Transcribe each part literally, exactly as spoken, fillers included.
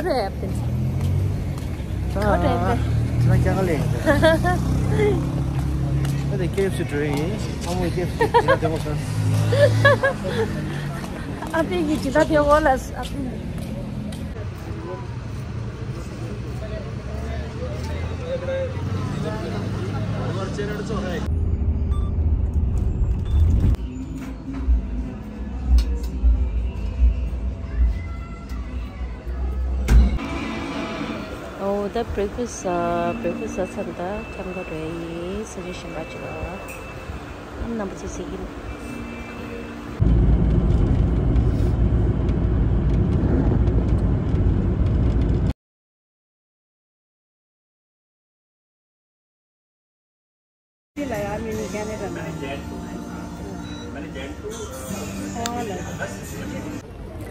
རེད་བསྟན། ཁ་བྲལ་བས། ཁྱེད་རང་སྐྱག་ལས་ཡིན། ཨ་དེ་ཀེ་ཨེཕ་སི་འགྲོ་ཡིན། ཨ་མོ་ཀེ་ཨེཕ་སི་ཁྱེད་རང་ལྟད་མོ་ཤར། ཨ་པི་གི་ཇི་ལྟར་ཐེ་འོ་ལ་ཨ་པི། ཨོ་ད་བྷི་རེག་ཕ་སི་ཨ་བྷི་རེག་ཕ་སི་ཟ་ཚར། ད་ཁྱམས་ཁ་འགྲོ་ཡ་ཡིན། ས་ཆ་གཞན་པ་ཅིག་ལ་རྣམ་པ་ཚོ་གཟིགས་ཀྱི་འདུག་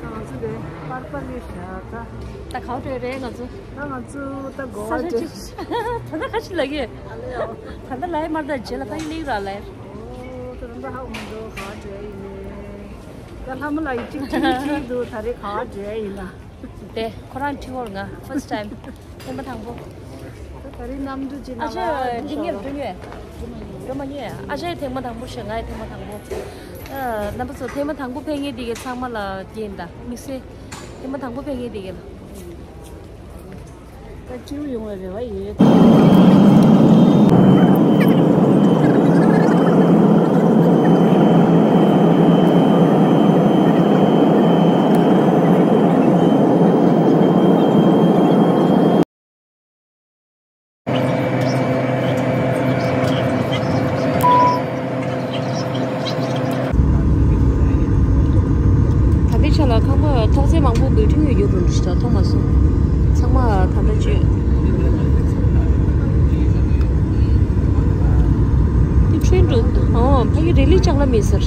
ང་ཚོ་དེ་པར་པར་ནས་བཞག་ད། ད་གང་འགྲོ་རེད་ང་ཚོ། ད་ང་ཚོ་ད་གོ་བ་ས་ཆ་ཅིག་ད་ལྟ་ཁ་ཤས་ལ་གི། ད་ལྟ་ལའི་མར་ད་རྗེས་ལ་ད་ཡིན་ལིག་ར་ལའི། ཨོ་ད་ད་ཧ་གོ་མི་འདུག་གང་འགྲོ་ཡིན་ནས། ད་ལྷ་མོ་ལ་ཡི་གཅིག་ཁྲིད་ཁྲིད་འདུག་ད་རེས་གང་འགྲོ་ཡིན་ན། དེ་ཁོ་རང་ཁྲི་བོར་ང་first time། ཐེངས་མ་དང་པོ། ད་རེས་གནམ་གྲུ་ཅིག་ཨ་ནང་ལ་ཅག་འདི་ཉེར་འགྲོ་ཉོས། འགྲོ་མ་ཉོས། ཨ་ཅག་ཐེངས་མ་དང་པོ་ཞེས་ང་ཡི་ཐེངས་མ་དང་པོ། ཨ་རྣམ་པ་ཚོ་ཐེངས་མ་དང་པོ་ཕེབས་མཁན་འདི་གའི་ཚང་མ་ལ་རྒྱན་ད་དམིགས་བསལ། ཐེངས་མ་དང་པོ་ཕེབས་མཁན་འདི་གའི་ལ། ད་སྤྱིར་ཡོང་བའི་རེ་བ་ཡོད། ད་ལྟའི་ཆ་ལ་ཁང་པ་ཐོག་ཚད་མང་པོ་བུལ་ཌིང་ཡོད་རྒྱུ་རུ་འདྲི་ཞིག་མཐོང་མ་སོང་། ཚང་མ་ད་ལྟ་བཅོས། དེ་ཁྲོན་འགྲོ། ཨོ་ཕ་གི་རེ་ལི་ལྕགས་ལམ་མེད་ཟེར།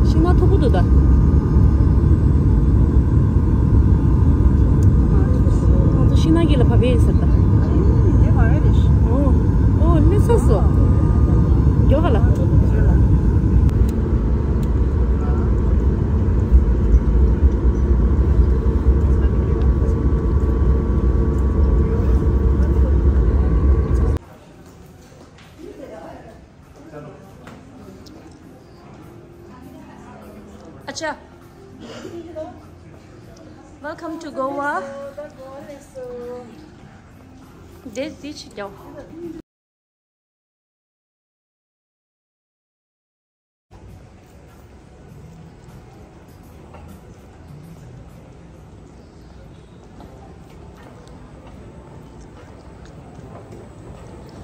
ཤིང་ནགས་མཐུག་པོ་འདུག་ད། ང་ཚོ་ཤིང་ནགས་དཀྱིལ་ལ་བབས་ཡིན་ཟེར་ད། ཨོ་ཨོ་གནས་ས་སོ། མགྱོགས་ག་ལ། ཨ་ཅག Welcome to Goa. འདི་འདི་ཅིག་རྒྱག་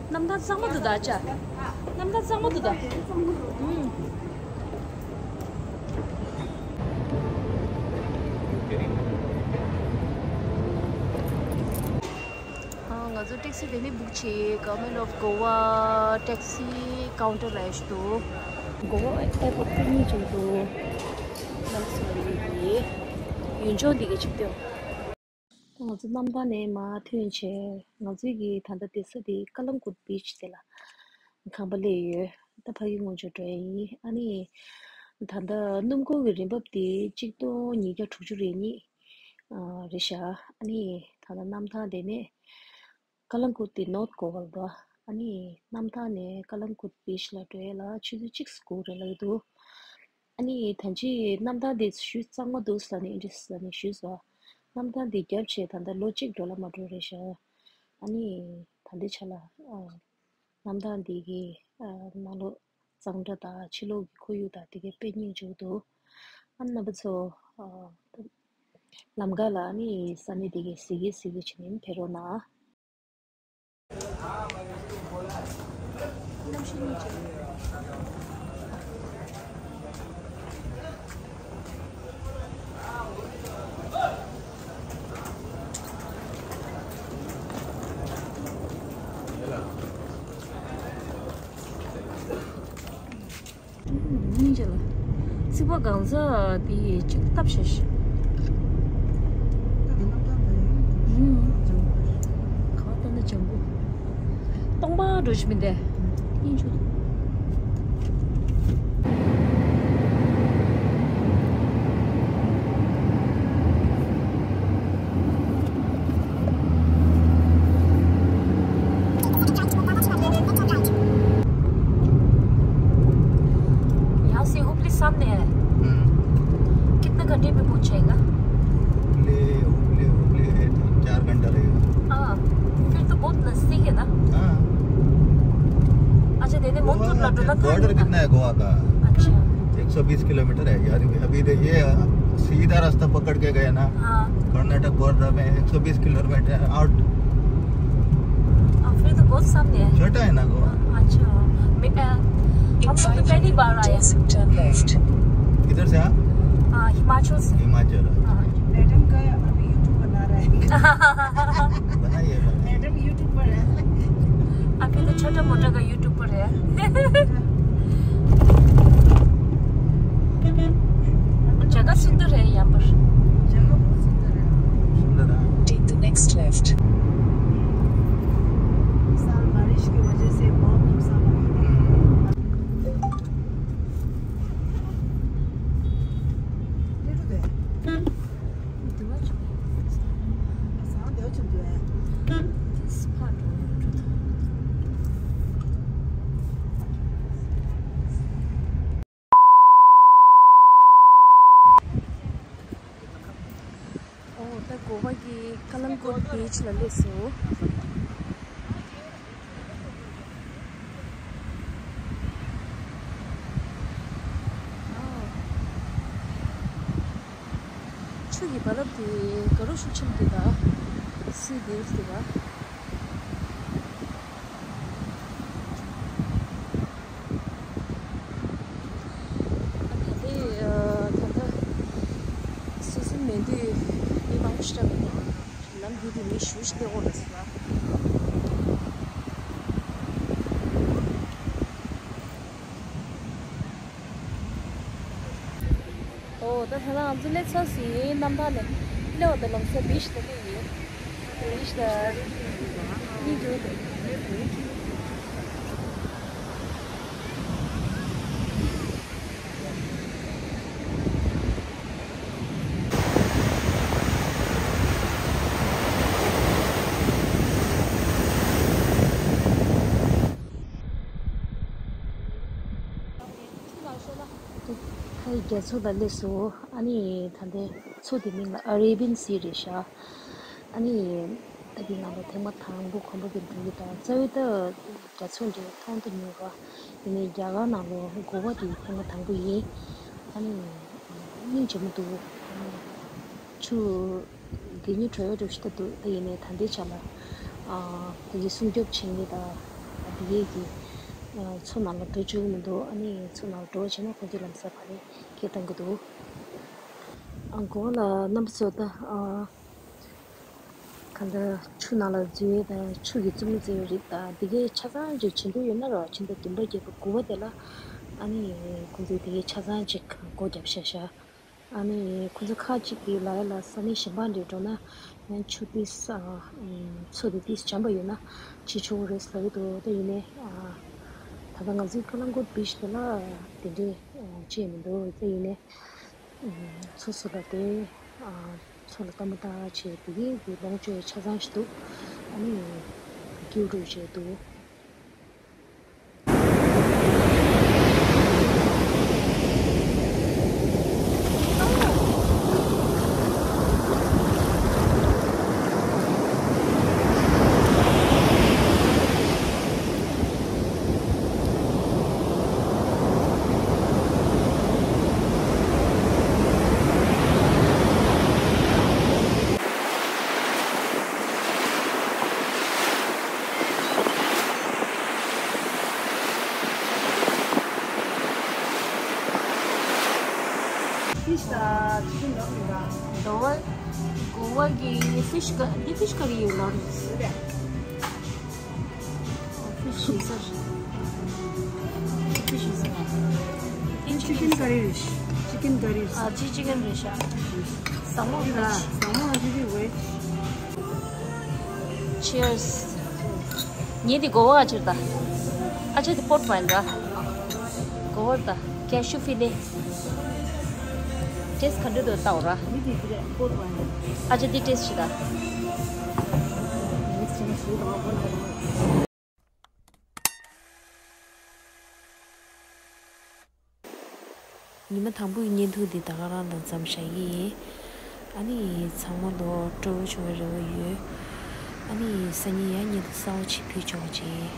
གནམ་ཐང་གཙང་མ་འདུག་ད་ཅག་གནམ་ཐང་གཙང་མ་འདུག་ད། ཨུམ། ཨ། ང་ཚོ་ཊེག་སི་དེ་ནས་བུག་བྱས། Government of Goa taxi counter ལ་ཡོད་འདུག Goa airport ཀུན་ནས་བྱུང་འདུག་གནམ་ས་རེད། ཡུལ་ལྗོངས་འདི་ག་ཅིག་སྟོན། ང་ཚོ་གནམ་ཐང་ནས་མར་ཐོན་བྱས། ང་ཚོའི་གི་ད་ལྟ་བསྡད་ས་དེ་ཀ་ལམ་གུར་བིཆ་དེ་ལ་ཁང་པ་སླེབས་ཡོད། ད་ཕ་གི་སྔོན་ཆད་འགྲོ་ཡ་ཡིན། ཨ་ནི་ད་ལྟ་སྣུམ་འཁོར་གྱི་རིན་འབབ་དེ་གཅིག་སྟོང་ཉིས་བརྒྱ་དྲུག་ཅུ་རེ་གཉིས་རེད་ཤག་ཨ་ནི་ད་ལྟ་གནམ་ཐང་དེ་ནས་ཀ་ལམ་གུར་དེ་ནོར་ཐ་གོ་ཝ་ལ་འདུག་ཨ་ནི་གནམ་ཐང་ནས་ཀ་ལམ་གུར་བིཆ་ལ་འགྲོ་ཡ་ལ་ཆུ་ཚོད་གཅིག་སྒུག་རེད་ལབ་ཀྱི་འདུག་ཨ་ནི་ད་ཅི་གནམ་ཐང་དེ་ཞེ་གཙང་མ་འདུག་ཟེར་ནས་འདི་ཟེར་ནས་ཞུས་སོང་། གནམ་ཐང་དེ་བརྒྱབ་བྱས་ད་ལྟ་ལོ་གཅིག་འགྲོ་ལ་མ་འགྲོ་རེད་ཤག་ཨ་ནི་ད་ལྟའི་ཆ་ལ་ཨ། གནམ་ཐང་འདི་གི་ཨ། ནང་ལོགས་གཙང་སྦྲ་དང་ཕྱི་ལོགས་ཀྱི་ཁོར་ཡུག་དང་དེ་གའི་དཔེ་སྙིང་རྗེ་པོ་འདུག་ཨ། རྣམ་པ་ཚོ་ཨ། ལམ་ཁ་ལ་ཨ་ནི་ས་གནས་དེ་གའི་གཟིགས་གི་གཟིགས་གི་བྱས་ནས་ཕེབས་རོགས་གནང་། སྙིང་རྗེ་ལ། རྩིག་པ་གང་ཟག་དེ་ཡི་གཅིག་བཏབ་བྱས་ཤིག་ཨུམ། གང་ལྟར་ན་ལྗང་གུ། སྟོང་པ་འགྲོ་ཞིག་མི་འདུག་སྙིང་རྗེ། सामने है। हम्म। कितने घंटे में पहुंचेगा? हुबली, हुबली, हुबली है, तीन चार घंटा लगेगा। हाँ, फिर तो बहुत नजदीक है ना? हाँ। अच्छा, देने वो मोनपुर ना, लड्डू ना बॉर्डर खाने का। कितना है गोवा का? अच्छा। एक सौ बीस किलोमीटर है यार। अभी तो ये सीधा रास्ता पकड़ के गए ना। हाँ। कर्नाटक बॉर्डर में एक सौ बीस किलोमीटर आउट। हाँ, फिर तो बहुत सामने है। छोटा है ना गोवा। हाँ, अच्छा। मैं, अ, हम लोग तो पहली बार आए हैं। Turn left. किधर से आप? हाँ, हिमाचल से। हिमाचल। हाँ। मैडम का अभी YouTube बना रहा है। बनाइए, बनाइए। मैडम YouTuber है। अभी तो छोटा मोटा का YouTuber है। जगह सुंदर है यहाँ पर। जगह बहुत सुंदर है। सुंदर है। Take the next left. इस साल बारिश की वजह से बहुत नुकसान हुआ है। हम्म। ཨོ། ད་གོ་བ་གི་ཀ་ལམ་གོད་བིཆ་ལ་སླེབས་སོང་། ཆུ་ཡི་བ་རབ་དེ་ག་རུ་ཤུགས་ཆེན་པོ་འདུག་ད། སི་དེ་རུ་འདུག་ག། ད་ལྟའི་ད་ལྟ་སི་ཟན་མེད་དུས་མི་མང་པོ་ཞིག་འགྲོ་གི་འདུག་ལམ་བརྒྱུད་དེ་མི་ཞེ་པོ་ཅིག་སླེབས་ཀྱི་ཡོད་རེད་ཟེར་བ། ཨོ། ད་ཐ་ན་ང་ཚོ་སླེབས་ཚར་ཟིན། གནམ་ཐང་ནས་སླེབས་པ་དང་ལམ་སང་བིཆ་ལ་སླེབས་ཡིན། བིཆ་ལ་གཉིད་ཁུག་འདུག་ཐའི་རྒྱ་མཚོ་ལ་སླེབས་སོང་། ཨ་ནི་ད་ལྟའི་མཚོ་དེའི་མིང་ལ་ཨ་རེ་བི་ཡན་སི་རེད་ཤག། ཨ་ནི་ད་འདི་ནང་ལ་ཐེངས་མ་དང་པོ་གོམ་པ་གི་འགྲོ་གི། ད་རྩ་བའི་ད་རྒྱ་མཚོ་འདི་མཐོང་ད་མྱོང་ར། ཡིན་ནའི་རྒྱ་གར་ནང་ལ་གོ་བ་དེ་ཐེངས་མ་དང་པོ་ཡིན། ཨ་ནི་སྙིང་རྗེ་མོ་འདུག། ཨ་ནི་ཆུ་དེ་ནི་དྲོ་བའི་འགྲོ་ཤི་ད་འདུག། ད་ཡིན་ནའི་ད་ལྟའི་ཆ་ལ་ཨ་ད་གི་སྲུང་སྐྱོབ་བྱེད་མཁན་དང་ཨ་དེ་གས་ཀྱི་ཨ་མཚོ་ནང་ལ་འགྲོ་བཅུག་གི་མི་འདུག། ཨ་ནི་མཚོ་ནང་ལ་འགྲོ་བ་བྱས་ན་ཁོང་ཚོས་ལམ་སང་ཕར་ནས་སྐད་བཏང་གི་འདུག། ཨ་གོ་བ་ལ་རྣམ་པ་ཚོ་ད་ཨ་གང་ལྟར་ཆུ་ནང་ལ་འཛུལ་ཡས་དང་ཆུ་གི་རྩུབ་མོ་འཛུལ་ཡས་རིགས་དང་དེ་གའི་ཆ་ཚང་ཅིག་བྱེད་འདོད་ཡོད་ན་ར། ཕྱི་ཟླ་བདུན་པ་བརྒྱད་པ་དགུ་པ་དེ་ལ་ཨ་ནི་ཁོང་ཚོས་དེ་གའི་ཆ་ཚང་ཅིག་སྒོ་བརྒྱབ་ཤག་ཤག། ཨ་ནི་ཁོ་ཚོ་ཁག་ཅིག་གིས་ལབ་ཡ་ལ་ས་གནས་གཞན་པ་འདྲ་འགྲོ་ན་ཡང་ཆུ་ཏིས་ཨ་མཚོ་དེ་ཏིས་འཇམ་པ་ཡོད་ན་བྱེད་ཆོག་གི་རེད་ལབ་ཀྱི་འདུག། དེ་ཡིན་ནའི་ཨ་ད་ལྟ་ང་ཚོའི་ཀ་ལམ་གོད་བིཆ་དེ་ལ་དེ་འདྲའི་བྱས་མི་འདུག། དེ་ཡིན་ནའི་མཚོ་སོ་ལ་དེ་ཨ་མཚོ་ལ་ལྟད་མོ་ལྟ་བྱས་དེ་གའི་གི་ལོངས་སྤྱོད་ཡ་ཆ་ཚང་ཞིག་འདུག། ཨ་ནི་སྐྱིད་པོ་བྱས་འདུག། ཕིཤ་དང་ཅི་ཀན་ལོབ་ཡིན་པ། གོ་བ། གོ་བ་གི་ཕིཤ་ཀ་འདི་ཕིཤ་ཀ་རི་ཡོད་ལབ་རེད། ཕིཤ་ཟེར། ཕིཤ་ཟེར། ཅི་ཀན་ཀ་རི་རེད། ཅི་ཀན་ཀ་རི། ཨ་ཅི་ཅི་ཀན་རེད་ཤག། ཟ་མོ་རེད། ཟ་མོ་ཨ་ཅི་ཅི་ཝེ། Cheers. ངས་འདི་གོ་བ་ཨ་ཅེར་ད། ཨ་ཅེ་འདི་པོར་ཝའིན་ར། གོ་བ་ད་ཀེ་ཤུ་ཕི་ལེ། ཏེས་ག་འདྲ་འདུག་ལྟ་འོ་ར། ཨ་ཅེ་འདི་ཏེས་བྱེད་ད། ཉི་མ་དང་པོའི་བརྙན་ཐུང་འདི་ད་ག་རང་ལ་མཚམས་བཞག་གི་ཡིན། ཨ་ནི་ཚང་མ་ལོ་སྤྲོ་བོ་བྱུང་བའི་རེ་བ་ཡོད། ཨ་ནི་སང་ཉིན་ཡང་བརྙན་ཐུང་གསར་པ་ཅིག་ཕུལ་ཆོག་ཅིག